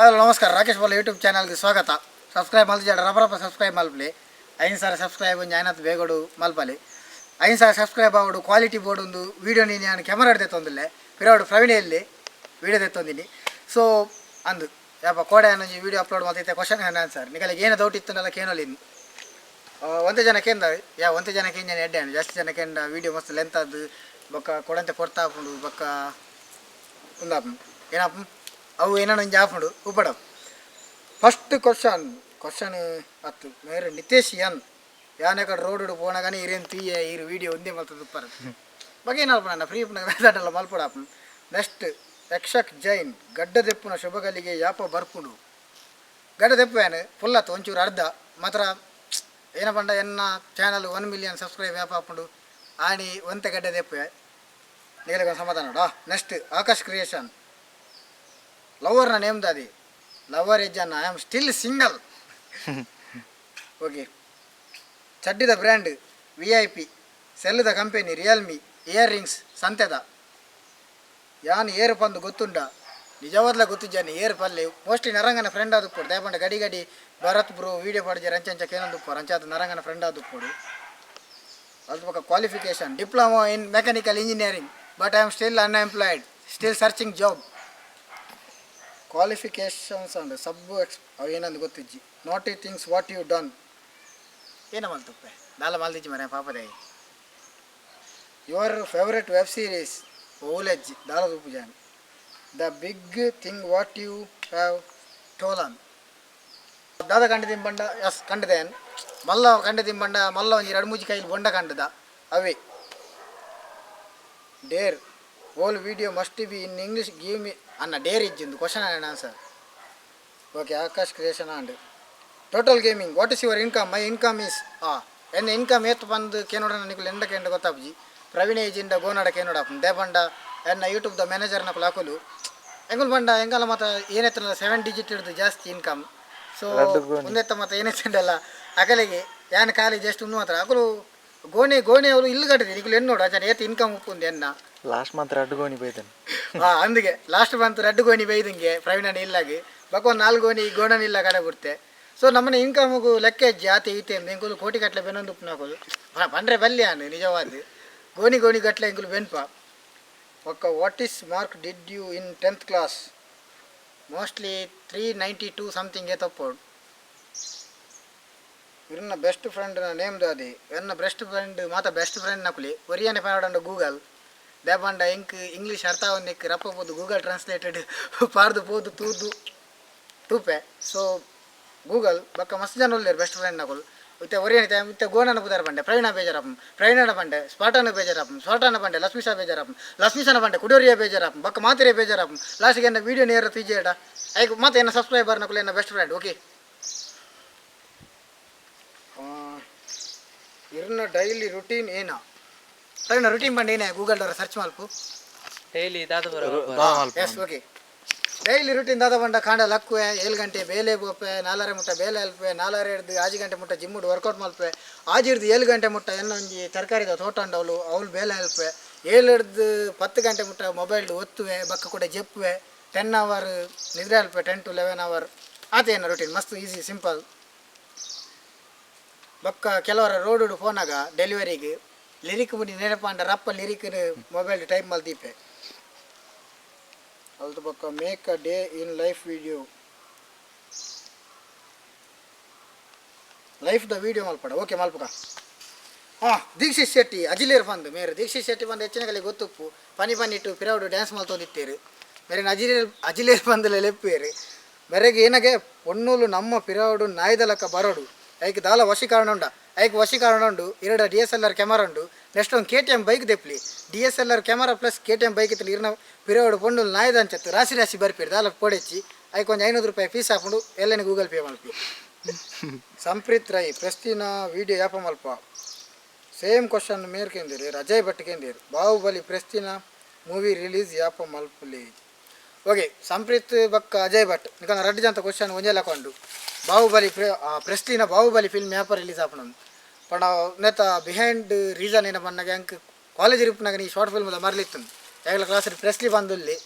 Hello ನಮಸ್ಕಾರ, ರಾಕೇಶ್ ಬಾಲ YouTube ಚಾನಲ್ಗೆ ಸ್ವಾಗತ. ಸಬ್ಸ್ಕ್ರೈಬ್ ಮಲ್ತಿಜಾಡ ರಪ ಸಬ್ಸ್ಕ್ರೈಬ್ ಮಲ್ಪಲಿ. 5000 ಸಬ್ಸ್ಕ್ರೈಬ್ ಒಂಜಿ ಆಯ್ನತ್ ಬೇಗಡು ಮಲ್ಪಲಿ. 5000 ಸಬ್ಸ್ಕ್ರೈಬ್ ಆವಡು ಕ್ವಾಲಿಟಿ ಬೋರ್ಡ್ ಒಂದು ವೀಡಿಯೋ ನೀನು ನಾನು ಕ್ಯಾಮರಾ ತೆತ್ತೊಂದಿಲ್ಲ ಪಿರಾಡು ಪ್ರವೀಣೆಯಲ್ಲಿ ವೀಡಿಯೋ ತೆತ್ತೊಂದಿನಿ. ಸೊ ಅಂದು ಯಾಪ ಕೋಡೆ ಒಂಜಿ ವೀಡಿಯೋ ಅಪ್ಲೋಡ್ ಮಾಡ್ತೈತೆ question and answer. ನಿಗಲಿಗೆ ಏನು ಡೌಟ್ ಇತ್ತನಲ್ಲ ಕೇನೋಲಿ. ಒಂದೇ ಜನ ಕೇಂದ ಯಾ ಒಂದೇ ಜನ ಕೇಂಜನ ಎಡ್ಡೆ ಜಾಸ್ತಿ ಜನ ಕೇಂದ ವೀಡಿಯೋ ಮಸ್ತ್ ಲೆಂತ್ ಅದು ಬೊಕ್ಕ ಕೊಡಂತೆ ಪೊರ್ತ ಆಪುಂಡು ಬೊಕ್ಕ ಉಂದಾಪು ಏನಪ್ಪ ಅವು ಏನೋ ಒಂಜಿ ಆಪುಂಡು ಉಪ್ಪಡ. First question question ಅತ್ತು ಮೇರೆ ನಿತೇಶ್ ಎನ್ ಯಾನೆ ಕಡೆ ರೋಡ್ ಪೋನಾಗನೆ ಇರೇನು ತೀಯ ಇರು ವೀಡಿಯೋ ಒಂದೇ ಮಲ್ತದ ಉಪ್ಪರ ಬಗ್ಗೆ ಏನಲ್ಪ ನನ್ನ ಫ್ರೀ ಉಪ್ಪುನಾಗ ಮಲ್ಪಡಾಪ. ನೆಕ್ಸ್ಟ್ ಯಕ್ಷಕ್ ಜೈನ್ ಗಡ್ಡ ದೆಪ್ಪುನ ಶುಭಗಲಿಗೆ ಯಾಪ ಬರ್ಪುಂಡು? ಗಡ್ಡ ದೆಪ್ಪು ಫುಲ್ ಆತು ಒಂಚೂರು ಅರ್ಧ ಮಾತ್ರ. ಏನಪಂಡ ಎನ್ನ channel 1 million subscribe ಯಾಪ ಆಪುಂಡು? ಆಣಿ ಒಂತೆ ಗಡ್ಡೆ ದೆಪ್ಪು ನಿಗಲಿಗೆ ಸಮಾಧಾನ ನೋಡ. Next Akash creation ಲವರ್ನ name ದಾದಿ? ಲವರ್ ಎಜ್ಜನ್ನ, I am still single. Okay. ಚಡ್ಡಿದ brand VIP, ಸೆಲ್ದ company Realme, year rings ಸಂತೆದ. ಯಾನ್ ಏರು ಪಂದು ಗೊತ್ತುಂಡ? ನಿಜವಾದ್ಲ ಗೊತ್ತಿದ್ದಾನೆ ಏರು ಪಲ್ಲೆ. Mostly ನರಂಗನ friend ಆದುಪ್ಪೊಡು. ದಯಪಂಡ ಗಡಿ ಗಡಿ ಭರತ್ ಬ್ರೋ ವೀಡಿಯೋ ಪಾಡ್ಜಾರ ಅಂಚ ಅಂಚ ಕೇನೊಂದುಪ್ಪರು. ಅಂಚಾದ ನರಂಗನ ಫ್ರೆಂಡ್ ಆದುಪ್ಪೊಡು. ಅದ್ರ ಬೊಕ್ಕ qualification diploma in mechanical engineering, but I am still unemployed, still searching job. Qualifications and sub X ಅವು ಏನಂದು ಗೊತ್ತಿಜ್ಜಿ. Naughty things what you done? ಏನ ಮಲ್ತುಪ್ಪೆ ದಾಲ ಮಲ್ದಿಜ್ಜಿ ಮರೆ ಪಾಪದೇ. Your favourite web series? ಓಲೆಜ್ಜಿ ದಾಲ ತುಪ್ಪು John. The big thing what you have stolen? ದಾದ ಕಂಡ ತಿಂಬಂಡ? S ಕಂಡದೇನ್ ಮಲ್ಲ ಕಂಡ ತಿಂಬಂಡ ಮಲ್ಲ ಒಂಜಿ ರಡ್ಡ್ ಮೂಜಿ ಕೈಲಿ ಬೊಂಡ ಕಂಡದ ಅವೇ. Dare whole video must be in English, give me ಅನ್ನ Deere ಇಜ್ಜಿಂದು question and answer. Okay, Akash creation and total gaming, what is your income? My income is ಎನ್ನ ಇನ್ಕಮ್ ಏತ್ ಬಂದು ಕೇನೋಡ ನಿಕುಲು ಎಂಡ ಕೇಂಡ ಗೊತ್ತಾಪುಜಿ. ಪ್ರವೀಣ್ ಏಜಿಂಡ ಗೋನಾಡ ಕೇನೋಡ ದೇಪಂಡ ಎನ್ನ ಯೂಟ್ಯೂಬ್ದ ಮ್ಯಾನೇಜರ್ ನಕುಲು ಹಾಕಲು ಎಂಗುಲ್ ಬಂಡ ಎಂಗಲ ಮಾತ ಏನೆತ್ತನ 7 ಡಿಜಿಟ್ ಹಿಡ್ದು ಜಾಸ್ತಿ ಇನ್ಕಮ್. ಸೊ ಒಂದೆತ್ತ ಮಾತ ಏನೆತ್ತಂಡಲ್ಲ ಅಕಲಿಗೆ ಯಾನ್ ಖಾಲಿ ಜಸ್ಟ್ ಉಂದು ಮಾತ್ರ ಅಕುಲು ಗೋಣಿ ಗೋಣಿ ಅವರು ಇಲ್ಲು ಕಟ್ಟಿದೆ. ನಿಕುಲು ಎನ್ನೋಡು ಅಜನ ಏತ್ ಇನ್ಕಮ್ ಉಪ್ಪುಂದು ಎನ್ನ. ಲಾಸ್ಟ್ ಮಂತ್ ರಡ್ಡ್ ಗೋಣಿ ಬೈದನ್. ಹಾ ಅಂದಿಗೆ ಲಾಸ್ಟ್ ಮಂತ್ ರಡ್ಡ್ ಗೋಣಿ ಬೈದಂಗೆ ಪ್ರವೀಣನ ಇಲ್ಲಾಗಿ ಬೊಕ ಒಂದು ನಾಲ್ಕು ಗೋಣಿ ಗೋಣನ ಇಲ್ಲ ಕಡೆ ಬಿಡ್ತೆ. ಸೊ ನಮ್ಮನೆ ಇನ್ಕಮ್ಗೂ ಲೆಕ್ಕ ಜಾತಿ ಈತೆ ಎಂಕುಲು ಕೋಟಿ ಗಟ್ಟಲೆ ಬೆನೊಂದು ಉಪ್ಪುನಕುಲು ಪಂಡ್ರೆ ಬಲ್ಲಿ ಆನು ನಿಜವಾದ ಗೋಣಿ ಗೋಣಿ ಗಟ್ಟಲೆ ಎಂಕುಲು ಬೆನ್ಪ. ಒಕ್ಕ what is mark did you in 10th class? Mostly 392 something ತಪ್ಪೋಡು. ಇರ್ನ best friend name ದಾದಿ? ಎನ್ನ ಬೆಸ್ಟ್ ಫ್ರೆಂಡ್ ಮಾತ ಬೆಸ್ಟ್ ಫ್ರೆಂಡ್ ನಕುಲಿ ಒರಿಯನೆ ಪನೋಡಂಡ ಗೂಗಲ್. ದೇಪಂಡ ಎಂಕ್ ಇಂಗ್ಲೀಷ್ ಅರ್ಥ ಆವಂದಿಕ್ ರಪ್ಪ ಪೋದು ಗೂಗಲ್ ಟ್ರಾನ್ಸ್ಲೇಟೆಡ್ ಪಾರ್ದು ಪೋದು ತೂದು ತೂಪೆ. ಸೊ ಗೂಗಲ್ ಬೊಕ್ಕ ಮಸ್ತ್ ಜನ ಉಲ್ಲೆರ್ ಬೆಸ್ಟ್ ಫ್ರೆಂಡ್ ನಕುಲು. ಇತ್ತೆ ಒರಿಯನೆ ಇತ್ತೆ ಗೋಣನ ಪುದರ್ ಪಂಡೆ ಪ್ರವೀಣ ಬೇಜಾರಪ್ಪ, ಪ್ರವೀಣನ ಪಂಡೆ ಸ್ಪಾಟನ ಬೇಜಾರಪ್ಪ, ಸ್ಪಾಟನ ಪಂಡೆ ಲಕ್ಷ್ಮೀಶ ಬೇಜಾರಪ್ಪ, ಲಕ್ಷ್ಮೀಶನ ಪಂಡೆ ಕುಡೋರಿಯ ಬೇಜಾರಪ್ಪ, ಬೊಕ್ಕ ಮಾತಿರೆ ಬೇಜಾರಪ್ಪ. ಲಾಸ್ಟ್ಗೆ ಎನ್ನ ವೀಡಿಯೋ ನೇರ ತೂಜೇಡ ಐಕ್ ಮತ್ತೆ ಎನ್ನ ಸಬ್ಸ್ಕ್ರೈಬರ್ ನಕುಲು ಎನ್ನ best friend. Okay. ಇರ್ನ daily routine ಏನ? ಪ್ರವೀಣ, ರುಟೀನ್ ಪಂಡ ಏನೇ? Google search ಮಲ್ಪು. ಡೈಲಿ ದಾದ ಬರ? S okay. Daily routine ದಾದ ಪಂಡ ಕಾಂಡ ಲಕ್ಕುವೆ, 7 ಗಂಟೆ ಬೇಲೆ ಪೋಪೆ, ನಾಲ್ಕರೆ ಮುಟ್ಟ ಬೇಲೆ ಅಲ್ಪೆ, ನಾಲ್ಕರೆ ಹಿಡ್ದು ಆಜಿ ಗಂಟೆ ಮುಟ್ಟ ಜಿಮ್ಮುಡು ವರ್ಕೌಟ್ ಮಲ್ಪೆ, ಆಜಿ ಹಿಡ್ದು 7 ಗಂಟೆ ಮುಟ್ಟ ಎನ್ನ ಒಂಜಿ ತರಕಾರಿದ ತೋಟ ಉಂಡು ಅವಳು ಅವಳು ಬೇಲೆ ಅಲ್ಪೆ, 7 ಹಿಡ್ದು 10 ಗಂಟೆ ಮುಟ್ಟ ಮೊಬೈಲ್ ಒತ್ತುವೆ, ಬಕ್ಕ ಕೂಡ ಜೆಪ್ಪುವೆ, 10 ಅವರ್ ನಿದ್ರೆ ಅಲ್ಪೆ, 10 ಟು 11 ಅವರ್ ಆತ. ಏನ ರುಟೀನ್ ಮಸ್ತ್ ಈಸಿ ಸಿಂಪಲ್. ಬೊಕ್ಕ ಕೆಲವರ ರೋಡ್ ಫೋನಾಗ ಡೆಲಿವರಿಗೆ ಲಿರಿಕ್ ಮುಡಿ ನೆನಪಾಂಡ ರಪ್ಪ lyric mobile type ಮಲ್ದೀಪೆ. ಅಲ್ದು ಬೊಕ್ಕ make a day in life video, life the video ಮಲ್ಪಡ. Okay ಮಲ್ಪಕ. ಹಾಂ ದೀಕ್ಷಿತ್ ಶೆಟ್ಟಿ ಅಜಿಲೇರ್ ಬಂದು ಮೇರೆ. ದೀಕ್ಷಿತ್ ಶೆಟ್ಟಿ ಬಂದು ಹೆಚ್ಚಿನ ಕಲೆ ಗೊತ್ತುಪ್ಪು. ಪನಿ ಪನಿ ಇಟ್ಟು ಪಿರೌಡು ಡ್ಯಾನ್ಸ್ ಮಲ್ತೊಂದಿತ್ತೇರು. ಮೇರೆ ಅಜಿಲೇರ್ ಅಜಿಲೇರ್ ಬಂದಲೆ ಲೆಪ್ಪೇರು. ಮೇರೆಗೆ ಏನಗೆ ಪೊಣ್ಣುಲು ನಮ್ಮ ಪಿರೌಡು ನಾಯ್ದಲಕ್ಕ ಬರೋಡು, ಐಕ್ ದಾಲ ವಶೀಕರಣ ಉಂಡ? ಐಕ್ ವಶೀಕರಣ ಉಂಡು. ಎರಡು DSLR camera ಉಂಡು. ನೆಕ್ಸ್ಟ್ ಒಂದು KTM bike ದೆಪ್ಲಿ. DSLR camera plus KTM bike ಇತ್ತಲ್ಲ, ಇರ್ನ ಪಿರೌಡು ಪೊಣ್ಣುಲು ನಾಯ್ದ ಅಂಚತ್ತು ರಾಶಿ ರಾಶಿ ಬರ್ಪೇರು. ದಾಲ ಪೊಡೆಚ್ಚಿ ಐಕ್ ಒಂದು 500 ರೂಪಾಯಿ ಫೀಸ್ ಹಾಕೊಂಡು ಎಲ್ಲನೇ ಗೂಗಲ್ ಪೇ ಮಲ್ಪಿ. ಸಂಪ್ರೀತ್ ರೈ ಪ್ರೆಸ್ತಿನ ವೀಡಿಯೋ ಯಾಪ ಮಲ್ಪ? ಸೇಮ್ ಕ್ವಶನ್ ಮೇರ್ ಕೇಂದಿರಿ, ಅಜಯ್ ಭಟ್ ಕೇಂದಿರು. ಬಾಹುಬಲಿ ಪ್ರೆಸ್ತಿನ ಮೂವಿ ರಿಲೀಸ್ ಯಾಪ ಮಲ್ಪಲಿ? ಓಕೆ ಸಂಪ್ರೀತ್ ಬಕ್ಕ ಅಜಯ್ ಭಟ್ ನಿಕನ ರಡ್ಡು ಜಂತ ಕ್ವಶನ್ ಒಂಜೆ ಲಕೊಂಡು. ಬಾಹುಬಲಿ ಪ್ರೆಸ್ಟಿನ ಬಾಹುಬಲಿ ಫಿಲ್ಮ್ ಯಾಪ ರಿಲೀಸ್ ಆಪಣ ಪಂಡ ನೆತ್ತ ಬಿಹೈಂಡ್ ರೀಸನ್ ಏನ ಪನ್ನಗ ಅಂಕ್ ಕಾಲೇಜ್ ಇಪ್ಪನಾಗ ಈ ಶಾರ್ಟ್ ಫಿಲ್ಮ್ ಮರ್ಲಿತ್ತು. ಯಾಗಲ ಕ್ಲಾಸ್ ಪ್ರೆಸ್ಲಿ ಬಂದುಲ್ಲಿ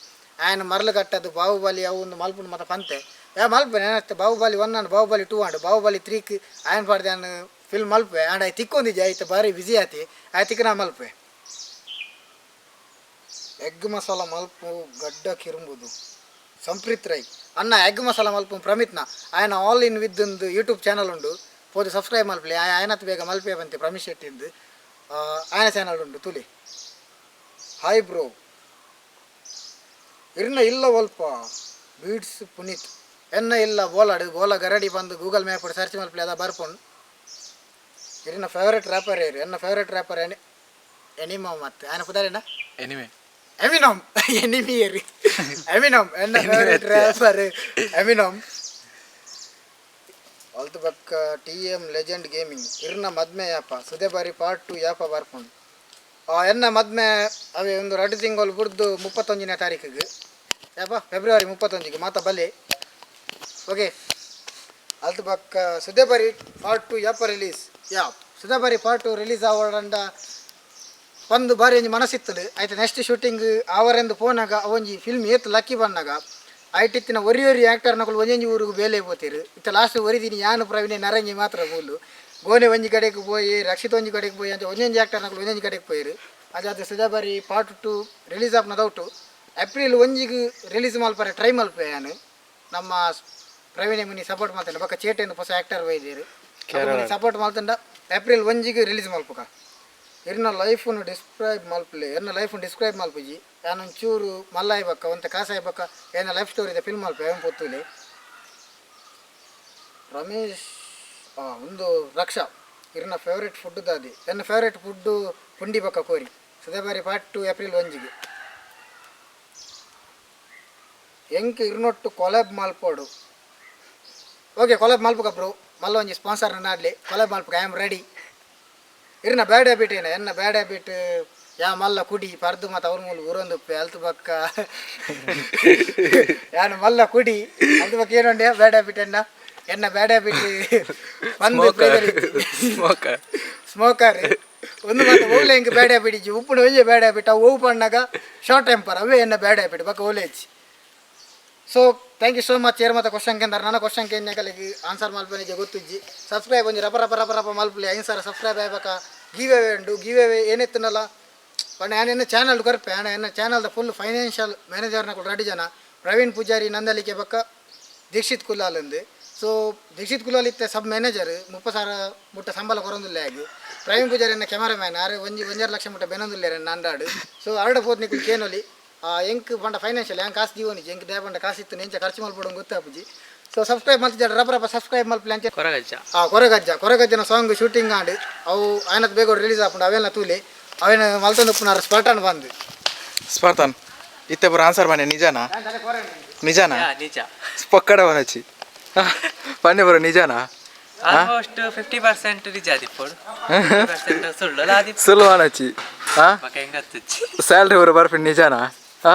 ಆಯನ ಮರ್ಲು ಕಟ್ಟದು ಬಾಹುಬಲಿ ಅವು ಒಂದು ಮಲ್ಪುಂಡು ಮತ ಪಂತೆ. ಯಾ ಮಲ್ಪೆ ನೆನತ್ತೆ Bahubali 1 and Bahubali 2 and Bahubali 3 ಆಯನ್ ಪಾಡ್ದೆ ಅನ್ ಫಿಲ್ಮ್ ಮಲ್ಪೆ ಆಂಡ್ I ತಿಕ್ಕೊಂದಿಜ್ಜಿ ಐತೆ ಬಾರಿ ಬಿಸಿ ಆತಿ ಆಯ್ ತಿಕ್ಕ ನಾ ಮಲ್ಪೆ. ಎಗ್ ಮಸಾಲ ಮಲ್ಪು ಗಡ್ಡ ಕಿರುಂಬುದು ಸಂಪ್ರೀತ್ ರೈ ಅನ್ನ ಎಗ್ ಮಸಾಲ ಮಲ್ಪು ಪ್ರಮಿತ್ನ ಆಯನ all in with ಒಂದು ಯೂಟ್ಯೂಬ್ ಚಾನಲ್ ಉಂಡು ಪೋದು ಸಬ್ಸ್ಕ್ರೈಬ್ ಮಲ್ಪಲಿ ಆಯನತ್ ಬೇಗ ಮಲ್ಪೆ ಬಂತೆ ಪ್ರಮಿತ್ ಶೆಟ್ಟಿಂದು ಆಯನ ಚಾನಲ್ ಉಂಡು ತುಲಿ. ಹಾಯ್ ಬ್ರೋ ಇರ್ನ ಇಲ್ಲ ಒಲ್ಪ ಬೀಡ್ಸ್ ಪುನೀತ್ ಎನ್ನ ಇಲ್ಲ ಬೋಲಾಡು ಬೋಲ ಗರಡಿ ಬಂದು Google map search ಮಲ್ಪಲಿ ಅದ ಬರ್ಪುಂಡು. ಇರಿನ ಫೇವ್ರೇಟ್ ರ್ಯಾಪರ್ ಏರು ಎನ್ನ ಫೇವ್ರೇಟ್ ರ್ಯಾಪರ್ ಎನಿ ಎನಿಮೋ ಮತ್ತೆ ಆಯನ ಪುದಾರೇನ ಎನಿಮೆ ಎಮಿನಮ್ ಎನಿಮಿಯರಿ ಎಮಿನಮ್ ಎನ್ನ ಫೇವ್ರೇಟ್ ರ್ಯಾಪರ್ ಎಮಿನಮ್. ಅಲ್ತು ಬಕ್ಕ T M legend gaming ಇರ್ನ ಮದ್ಮೆ ಯಾಪ ಸುದೇಬಾರಿ ಪಾರ್ಟ್ 2 ಯಾಪ ಬರ್ಪುಂಡು. ಎನ್ನ ಮದ್ಮೆ ಅವೇ ಒಂದು 2 ತಿಂಗಳು ಬುಡ್ದು 31ನೇ ತಾರೀಕಿಗೆ ಯಾಪ ಫೆಬ್ರವರಿ 31ಗೆ ಮಾತ ಬಲಿ. ಓಕೆ ಅಲ್ತು ಬಕ್ಕ ಸುದೇಬಾರಿ ಪಾರ್ಟ್ 2 ಯಾಪ ರಿಲೀಸ್ ಯಾ ಸುದೇಬಾರಿ ಪಾರ್ಟ್ 2 ರಿಲೀಸ್ ಆವಡಂಡ ಒಂದು ಬಾರಿ ಒಂಜಿ ಮನಸ್ಸಿತ್ತದು ಆಯ್ತು ನೆಕ್ಸ್ಟ್ ಶೂಟಿಂಗ್ ಆವರೆಂದು ಪೋನಾಗ ಅವೊಂಜಿ ಫಿಲ್ಮ್ ಏತ್ ಲಕ್ಕಿ ಬಂದಾಗ ಐಟಿತ್ತಿನ ಒರಿ ಒರಿ ಆ್ಯಕ್ಟರ್ನಕುಲು ಒಂಜೊಂಜಿ ಊರಿಗೆ ಬೇಲೆ ಪೋತೀರು ಇತ್ತ ಲಾಸ್ಟ್ ಒರಿದಿನಿ ಯಾನು ಪ್ರವೀಣೆ ನರಂಗಿ ಮಾತ್ರ ಮೂಲು ಗೋನೆ ಒಂಜಿ ಕಡೆಗೆ ಪೋಯಿ ರಕ್ಷಿತ್ ಒಂಜಿ ಕಡೆಗೆ ಪೋಯಿ ಅಂತ ಒಂಜೊಂಜಿ ಆ್ಯಕ್ಟರ್ನಕುಲು ಒಂಜೊಂಜಿ ಕಡೆಗೆ ಪೋಯಿರು. ಅದಾದ ಸುಜಾಬಾರಿ ಪಾರ್ಟ್ 2 ರಿಲೀಸ್ ಆಪ್ನ ದೌಟು ಏಪ್ರಿಲ್ ಒಂಜಿಗೆ ರಿಲೀಸ್ ಮಲ್ಪರೆ ಟ್ರೈ ಮಲ್ಪೆ ಯಾನು ನಮ್ಮ ಪ್ರವೀಣೆ ಮುನಿ ಸಪೋರ್ಟ್ ಮಾಡ್ತಾನೆ ಬೊಕ್ಕ ಚೇಟೆಂದು ಹೊಸ ಆ್ಯಕ್ಟರ್ ಬೈದೀರು ಸಪೋರ್ಟ್ ಮಲ್ತಂಡ ಏಪ್ರಿಲ್ ಒಂಜಿಗೆ ರಿಲೀಸ್ ಮಲ್ಪಕ. ಎರ್ನ ಲೈಫನ್ನು ಡಿಸ್ಕ್ರೈಬ್ ಮಲ್ಪಲೆ ಎನ್ನ ಲೈಫನ್ನು ಡಿಸ್ಕ್ರೈಬ್ ಮಲ್ಪುಜಿ ಯಾನ್ ಒಂಚೂರು ಮಲ್ಲ ಆಯ್ಬಕ್ಕ ಒಂತೆ ಕಾಸು ಆಯ್ಬಕ್ಕ ಎನ್ನ ಲೈಫ್ ಸ್ಟೋರಿ ಇದೆ ಫಿಲ್ಮ್ ಮಲ್ಪೆ ಅವನ್ ಪೊತ್ತುಲೆ. ರಮೇಶ್ ಒಂದು ರಕ್ಷಾ ಇರ್ನ ಫೇವ್ರೇಟ್ ಫುಡ್ ದಾದಿ ಎನ್ನ ಫೇವ್ರೇಟ್ ಫುಡ್ಡು ಪುಂಡಿ ಬಕ್ಕ ಕೋರಿ ಸುದೇಬಾರಿ ಪಾರ್ಟ್ 2 ಏಪ್ರಿಲ್ ಒಂಜಿಗೆ. ಎಂಕ್ ಇರ್ನೊಟ್ಟು ಕೊಲೆಬ್ ಮಲ್ಪೋಡು. ಓಕೆ ಕೊಲೆಬ್ ಮಲ್ಪುಕ ಬ್ರೋ ಮಲ್ಲ ಒಂಜಿ ಸ್ಪಾನ್ಸರ್ ನಾಡ್ಲಿ ಕೊಲೆಬ್ ಮಲ್ಪುಕ I am ready. ಇರ್ನ ಬ್ಯಾಡ್ ಹ್ಯಾಬಿಟ್ ಏನ ಎನ್ನ ಬ್ಯಾಡ್ ಹ್ಯಾಬಿಟ್ ಯಾ ಮಲ್ಲ ಕುಡಿ ಪರ್ದು ಮತ್ತು ಅವ್ರ ಮೂಲ ಊರೊಂದು ಅಲ್ತು ಬಕ್ಕ ಯಾನು ಮಲ್ಲ ಕುಡಿ ಅಲ್ತು ಬಕ್ಕ ಏನೊಂಡೆ ಬ್ಯಾಡ್ ಹ್ಯಾಬಿಟ್ ಎನ್ನ ಎನ್ನ ಬ್ಯಾಡ್ ಹ್ಯಾಬಿಟ್ ಬಂದು ಸ್ಮೋಕರ್ ಸ್ಮೋಕರ್ ಒಂದು ಮಾತು ಓಲೆ ಹಿಂಗೆ ಬ್ಯಾಡ್ ಹ್ಯಾಬಿಟ್ ಇಜ್ಜಿ ಉಪ್ಪುನ ಒಂಜೆ ಬ್ಯಾಡ್ ಹ್ಯಾಬಿಟ್ ಅವು ಓವು ಪಣ್ಣಾಗ ಶಾರ್ಟ್ ಟೆಂಪರ್ ಅವೇ ಎನ್ನ ಬ್ಯಾಡ್ ಹ್ಯಾಬಿಟ್ ಬಕ್ಕ ಓಲೇಜ್. So thank you so much ಏರ್ ಮತ್ತೆ ಕ್ವಶನ್ ಕೇಂದ್ರ ನನ್ನ ಕ್ವಶನ್ ಕೇಂದ್ರಗಳಿಗೆ ಆನ್ಸರ್ ಮಲ್ಪನಿಗೆ ಗೊತ್ತಿಜ್ಜಿ. ಸಬ್ಸ್ಕ್ರೈಬ್ ಒಂಜಿ ರಪ ರಪ ರಪ ರಪ ಮಲ್ಪಲಿ 5 ಸಾವಿರ ಸಬ್ಸ್ಕ್ರೈಬ್ ಆಗ್ಬೇಕ ಗಿವ್ ಅವೇ ಉಂಡು ಗಿವ್ ಅವೇ ಏನಿತ್ತನಲ್ಲ ಪಂಡ ಯಾನ್ ಎನ್ನ ಚಾನಲ್ ಕೊರ್ಪೆ ಆಣ ಎನ್ನ ಚಾನಲ್ದ ಫುಲ್ ಫೈನಾನ್ಷಿಯಲ್ ಮ್ಯಾನೇಜರ್ನಕುಲು 2 ಜನ ಪ್ರವೀಣ್ ಪೂಜಾರಿ ನಂದಲಿಕೆ ಬಕ್ಕ ದೀಕ್ಷಿತ್ ಕುಲಾಲ್ ಅಂದು. ಸೊ ದೀಕ್ಷಿತ್ ಕುಲಾಲ್ ಇತ್ತೆ ಸಬ್ ಮ್ಯಾನೇಜರ್ 30 ಸಾವಿರ ಮುಟ್ಟ ಸಂಬಳ ಕೊರೊಂದುಲ್ಲೆ ಆಗಿ ಪ್ರವೀಣ್ ಪೂಜಾರಿ ಎನ್ನ ಕ್ಯಾಮರಾಮ್ಯಾನ್ ಆರು ಒಂಜಿ 1.5 ಲಕ್ಷ ಮುಟ್ಟ ಬೆನೊಂದುಲ್ಲೇರೆ ನಂಡಾಡು. ಸೊ ಅರಡ ಪೋತ್ ನಿಕುಲು ಕೇನೊಲಿ ಎಂಕ್ ಪಂಡ ಫೈನಾನ್ಷಿಯಲ್ ಎಂಕ್ ಕಾಸು ದೀವೊನಿಜಿ ಎಂಕ್ ದಾಯ ಪಂಡ ಕಾಸು ಇತ್ತು ಎಂಚ ಖರ್ಚು ಮಲ್ಪೊಡು ಗೊತ್ತಾಪುಜಿ. ಸೊ ಸಬ್ಸ್ಕ್ರೈಬ್ ಮಲ್ತಿಜಾಡ ರಪ ರಪ ಸಬ್ಸ್ಕ್ರೈಬ್ ಮಲ್ಪಲೆ ಅಂಚೆ ಕೊರಗಜ್ಜ ಕೊರಗಜ್ಜ ಕೊರಗಜ್ಜನ ಸಾಂಗ್ ಶೂಟಿಂಗ್ ಆಂಡ್ ಅವು ಆಯನತ್ ಬೇಗ ರಿಲೀಸ್ ಆಪುಂಡು ಅವೆಲ್ಲ ತೂಲಿ ಅವೇನು ಮಲ್ತೊಂದು ಉಪ್ಪುನಾರ ಸ್ಪಾಟನ್ ಬಂದು ಸ್ಪಾರ್ತನ್ ಇತ್ತೆ ಪೂರ ಆನ್ಸರ್ ಬನ್ನಿ ನಿಜನಾ ನಿಜನಾ ಯಾ ನಿಜ ಪಕ್ಕಡ ಬನಚಿ ಬನ್ನಿ ಬರೋ ನಿಜನಾ ಆಲ್ಮೋಸ್ಟ್ 50% ನಿಜ ಆದಿಪ್ಪೊಡು 50% ಸುಳ್ಳು ಅಲ್ಲ ಆದಿಪ್ಪು ಸುಳ್ಳು ಬನಚಿ ಹಾ ಬಕ ಹೆಂಗತ್ತುಚ್ಚಿ ಸ್ಯಾಲ್ರಿ ಬರೋ ಬರ್ಫಿ ನಿಜನಾ ಹಾ.